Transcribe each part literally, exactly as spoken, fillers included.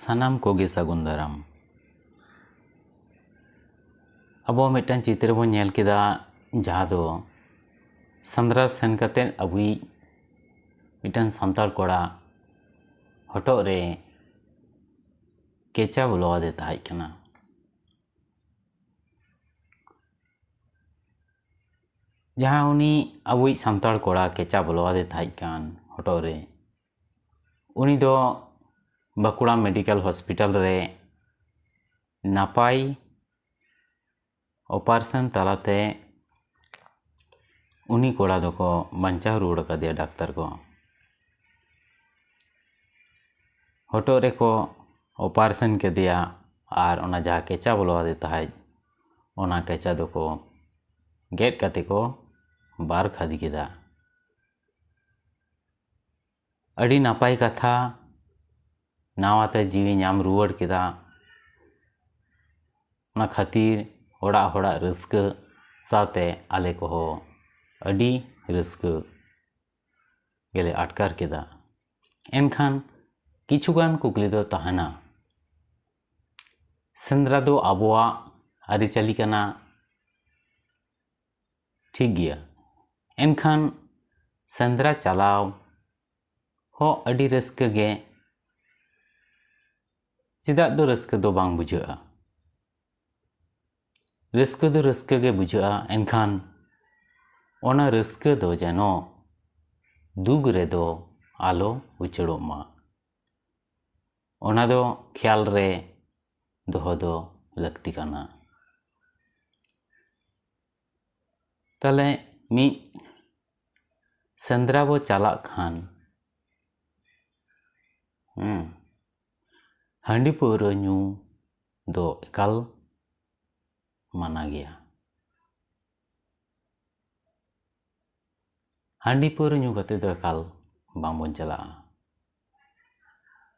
ᱥᱟᱱᱟᱢ ᱠᱚᱜᱮ ᱥᱟᱹᱜᱩᱱ ᱫᱟᱨᱟᱢ᱾ ᱟᱵᱚ ᱢᱤᱫᱴᱟᱝ ᱪᱤᱛᱨᱟᱹ ᱵᱚᱱ ᱧᱮᱞ ᱠᱮᱫᱟ, ᱡᱟᱦᱟᱸ ᱫᱚ ᱥᱮᱸᱫᱽᱨᱟ ᱥᱮᱱ ᱠᱟᱛᱮ ᱟᱵᱚᱭᱤᱡ ᱢᱤᱫᱴᱟᱝ ᱥᱟᱱᱛᱟᱲ ᱠᱚᱲᱟ ᱦᱚᱴᱚᱜ ᱨᱮ ᱠᱮᱪᱟ ᱵᱚᱞᱚ ᱟᱫᱮ ᱛᱟᱦᱮᱸ ᱠᱟᱱᱟ᱾ ᱡᱟᱦᱟᱸ ᱩᱱᱤ ᱟᱵᱚᱭᱤᱡ ᱥᱟᱱᱛᱟᱲ ᱠᱚᱲᱟ ᱠᱮᱪᱟ ᱵᱚᱞᱚ ᱟᱫᱮ ᱛᱟᱦᱮᱸ ᱠᱟᱱ ᱦᱚᱴᱚᱜ ᱨᱮ, ᱩᱱᱤ ᱫᱚ ᱵᱟᱸᱠᱩᱲᱟ ᱢᱮᱰᱤᱠᱮᱞ ᱦᱚᱥᱯᱤᱴᱟᱞ ᱨᱮ ᱱᱟᱯᱟᱭ ᱚᱯᱟᱨᱮᱥᱚᱱ ᱛᱟᱞᱟᱛᱮ ᱩᱱᱤ ᱠᱚᱲᱟ ᱫᱚᱠᱚ ᱵᱟᱧᱪᱟᱣ ᱨᱩᱣᱟᱹᱲ ᱟᱠᱟᱫᱮᱭᱟ ᱰᱟᱠᱛᱟᱨ ᱠᱚ᱾ ᱦᱚᱴᱚᱜ ᱨᱮᱠᱚ ᱚᱯᱟᱨᱮᱥᱚᱱ ᱠᱮᱫᱮᱭᱟ ᱟᱨ ᱚᱱᱟ ᱡᱟᱦᱟᱸ ᱠᱮᱪᱟ ᱵᱚᱞᱚ ᱟᱫᱮ ᱛᱟᱦᱮᱸᱫ, ᱚᱱᱟ ᱠᱮᱪᱟ ᱫᱚᱠᱚ ᱜᱮᱫ ᱠᱟᱛᱮ ᱠᱚ ᱵᱟᱨ ᱠᱷᱟᱫᱤ ᱠᱮᱫᱟ᱾ ᱟᱹᱰᱤ ᱱᱟᱯᱟᱭ ᱠᱟᱛᱷᱟ, ᱱᱟᱣᱟᱛᱮ ᱡᱤᱣᱤ ᱧᱟᱢ ᱨᱩᱣᱟᱹᱲ ᱠᱮᱫᱟ᱾ ᱚᱱᱟ ᱠᱷᱟᱹᱛᱤᱨ ᱚᱲᱟᱜ ᱦᱚᱲᱟᱜ ᱨᱟᱹᱥᱠᱟᱹ ᱥᱟᱶᱛᱮ ᱟᱞᱮ ᱠᱚᱦᱚᱸ ᱟᱹᱰᱤ ᱨᱟᱹᱥᱠᱟᱹ ᱜᱮᱞᱮ ᱟᱴᱠᱟᱨ ᱠᱮᱫᱟ᱾ ᱮᱱᱠᱷᱟᱱ ᱠᱤᱪᱷᱩᱜᱟᱱ ᱠᱩᱠᱞᱤ ᱫᱚ ᱛᱟᱦᱮᱱᱟ, ᱥᱮᱸᱫᱽᱨᱟ ᱫᱚ ᱟᱵᱚᱣᱟᱜ ᱟᱹᱨᱤᱪᱟᱹᱞᱤ ᱠᱟᱱᱟ, ᱴᱷᱤᱠ ᱜᱮᱭᱟ, ᱮᱱᱠᱷᱟᱱ ᱥᱮᱸᱫᱽᱨᱟ ᱪᱟᱞᱟᱣ ᱦᱚᱸ ᱟᱹᱰᱤ ᱨᱟᱹᱥᱠᱟᱹ ᱜᱮ᱾ ᱪᱮᱫᱟᱜ ᱫᱚ ᱨᱟᱹᱥᱠᱟᱹ ᱫᱚ ᱵᱟᱝ ᱵᱩᱡᱷᱟᱹᱜᱼᱟ? ᱨᱟᱹᱥᱠᱟᱹ ᱫᱚ ᱨᱟᱹᱥᱠᱟᱹ ᱜᱮ ᱵᱩᱡᱷᱟᱹᱜᱼᱟ, ᱮᱱᱠᱷᱟᱱ ᱚᱱᱟ ᱨᱟᱹᱥᱠᱟᱹ ᱫᱚ ᱡᱮᱱᱚ ᱫᱩᱠ ᱨᱮᱫᱚ ᱟᱞᱚ ᱩᱪᱟᱹᱲᱚᱜ ᱢᱟ, ᱚᱱᱟ ᱫᱚ ᱠᱷᱮᱭᱟᱞ ᱨᱮ ᱫᱚᱦᱚ ᱫᱚ ᱞᱟᱹᱠᱛᱤ ᱠᱟᱱᱟ᱾ ᱛᱟᱦᱞᱮ ᱢᱤᱫ ᱥᱮᱸᱫᱽᱨᱟ ᱵᱚ ᱪᱟᱞᱟᱜ ᱠᱷᱟᱱ, ᱦᱮᱸ, ᱦᱟᱺᱰᱤ ᱯᱟᱹᱣᱨᱟᱹ ᱧᱩ ᱫᱚ ᱮᱠᱟᱞ ᱢᱟᱱᱟ ᱜᱮᱭᱟ᱾ ᱦᱟᱺᱰᱤ ᱯᱟᱹᱣᱨᱟᱹ ᱧᱩ ᱠᱟᱛᱮ ᱫᱚ ᱮᱠᱟᱞ ᱵᱟᱝᱵᱚᱱ ᱪᱟᱞᱟᱜᱼᱟ᱾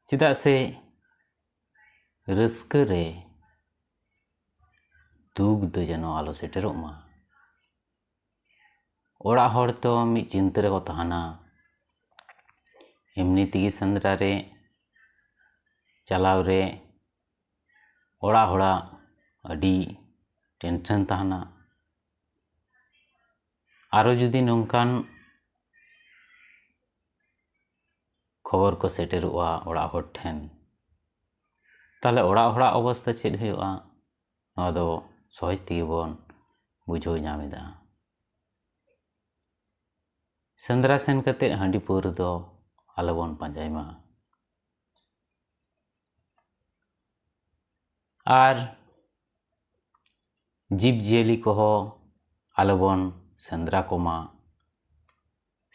ᱪᱮᱫᱟᱜ ᱥᱮ ᱨᱟᱹᱥᱠᱟᱹ ᱨᱮ ᱫᱩᱠ ᱫᱚ ᱡᱮᱱᱚ ᱟᱞᱚ ᱥᱮᱴᱮᱨᱚᱜ ᱢᱟ᱾ ᱚᱲᱟᱜ ᱦᱚᱲ ᱛᱚ ᱢᱤᱫ ᱪᱤᱱᱛᱟᱹ ᱨᱮᱠᱚ ᱛᱟᱦᱮᱱᱟ, ᱮᱢᱱᱤ ᱛᱮᱜᱮ ᱥᱮᱸᱫᱽᱨᱟ ᱨᱮ ᱪᱟᱞᱟᱣ ᱨᱮ ᱚᱲᱟᱜ ᱦᱚᱲᱟᱜ ᱟᱹᱰᱤ ᱴᱮᱱᱥᱚᱱ ᱛᱟᱦᱮᱱᱟ᱾ ᱟᱨᱚ ᱡᱩᱫᱤ ᱱᱚᱝᱠᱟᱱ ᱠᱷᱚᱵᱚᱨ ᱠᱚ ᱥᱮᱴᱮᱨᱚᱜᱼᱟ ᱚᱲᱟᱜ ᱦᱚᱲ ᱴᱷᱮᱱ, ᱛᱟᱦᱚᱞᱮ ᱚᱲᱟᱜ ᱦᱚᱲᱟᱜ ᱚᱵᱚᱥᱛᱟ ᱪᱮᱫ ᱦᱩᱭᱩᱜᱼᱟ? ᱱᱚᱣᱟ ᱫᱚ ᱥᱚᱦᱚᱡ ᱛᱮᱜᱮ ᱵᱚᱱ ᱵᱩᱡᱷᱟᱹᱣ ᱧᱟᱢ ᱮᱫᱟ᱾ ᱥᱮᱸᱫᱽᱨᱟ ᱥᱮᱱ ᱠᱟᱛᱮ ᱦᱟᱺᱰᱤ ᱯᱟᱹᱣᱨᱟᱹ ᱫᱚ ᱟᱞᱚᱵᱚᱱ ᱯᱟᱸᱡᱟᱭ ᱢᱟ᱾ ᱟᱨ ᱡᱤᱵᱽ ᱡᱤᱭᱟᱹᱞᱤ ᱠᱚᱦᱚᱸ ᱟᱞᱚᱵᱚᱱ ᱥᱮᱸᱫᱽᱨᱟ ᱠᱚᱢᱟ᱾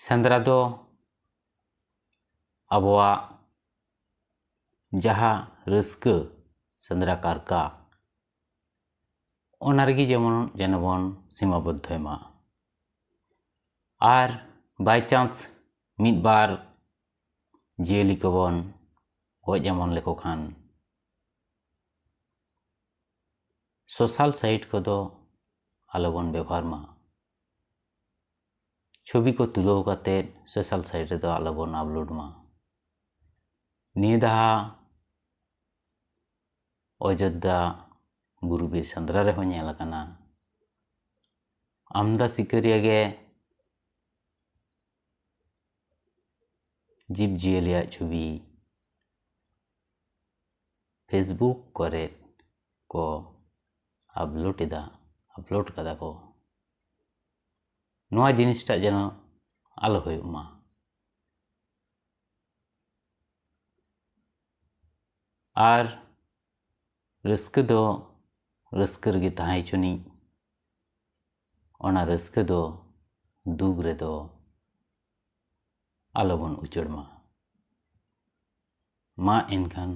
ᱥᱮᱸᱫᱽᱨᱟ ᱫᱚ ᱟᱵᱚᱣᱟᱜ ᱡᱟᱦᱟᱸ ᱨᱟᱹᱥᱠᱟᱹ, ᱥᱮᱸᱫᱽᱨᱟ ᱠᱟᱨᱠᱟ, ᱚᱱᱟ ᱨᱮᱜᱮ ᱡᱮᱢᱚᱱ ᱡᱮᱱᱚ ᱵᱚᱱ ᱥᱤᱢᱟᱵᱚᱫᱽᱫᱷᱚᱭ ᱢᱟ᱾ ᱟᱨ by chance ᱢᱤᱫ ᱵᱟᱨ ᱡᱤᱭᱟᱹᱞᱤ ᱠᱚᱵᱚᱱ ᱜᱚᱡ ᱮᱢᱟᱱ ᱞᱮᱠᱚ ᱠᱷᱟᱱ social site ᱠᱚᱫᱚ ᱟᱞᱚᱵᱚᱱ ᱵᱮᱵᱚᱦᱟᱨ ᱢᱟ᱾ ᱪᱷᱚᱵᱤ ᱠᱚ ᱛᱩᱞᱟᱹᱣ ᱠᱟᱛᱮ social site ᱨᱮᱫᱚ ᱟᱞᱚᱵᱚᱱ upload ᱢᱟ᱾ ᱱᱤᱭᱟᱹ ᱫᱷᱟᱣ ᱚᱡᱳᱫᱽᱫᱷᱟ ᱵᱩᱨᱩ ᱵᱤᱨ ᱥᱮᱸᱫᱽᱨᱟ ᱨᱮᱦᱚᱸ ᱧᱮᱞ ᱟᱠᱟᱱᱟ, ᱟᱢᱫᱟ ᱥᱤᱠᱟᱹᱨᱤᱭᱟᱹ ᱜᱮ ᱡᱤᱵᱽ ᱡᱤᱭᱟᱹᱞᱤᱭᱟᱜ ᱪᱷᱚᱵᱤ Facebook ᱠᱚᱨᱮ ᱠᱚ upload ᱮᱫᱟ, upload ᱠᱟᱫᱟ ᱠᱚ᱾ ᱱᱚᱣᱟ ᱡᱤᱱᱤᱥᱴᱟᱜ ᱡᱮᱱᱚ ᱟᱞᱚ ᱦᱩᱭᱩᱜ ᱢᱟ᱾ ᱟᱨ ᱨᱟᱹᱥᱠᱟᱹ ᱫᱚ ᱨᱟᱹᱥᱠᱟᱹ ᱨᱮᱜᱮ ᱛᱟᱦᱮᱸ ᱦᱚᱪᱚᱱᱤᱡ, ᱚᱱᱟ ᱨᱟᱹᱥᱠᱟᱹ ᱫᱚ ᱫᱩᱠ ᱨᱮᱫᱚ ᱟᱞᱚᱵᱚᱱ ᱩᱪᱟᱹᱲ ᱢᱟ᱾ ᱢᱟ ᱮᱱᱠᱷᱟᱱ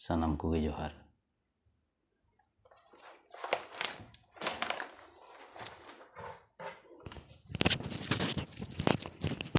ᱥᱟᱱᱟᱢ ᱠᱚᱜᱮ ᱡᱚᱦᱟᱨ᱾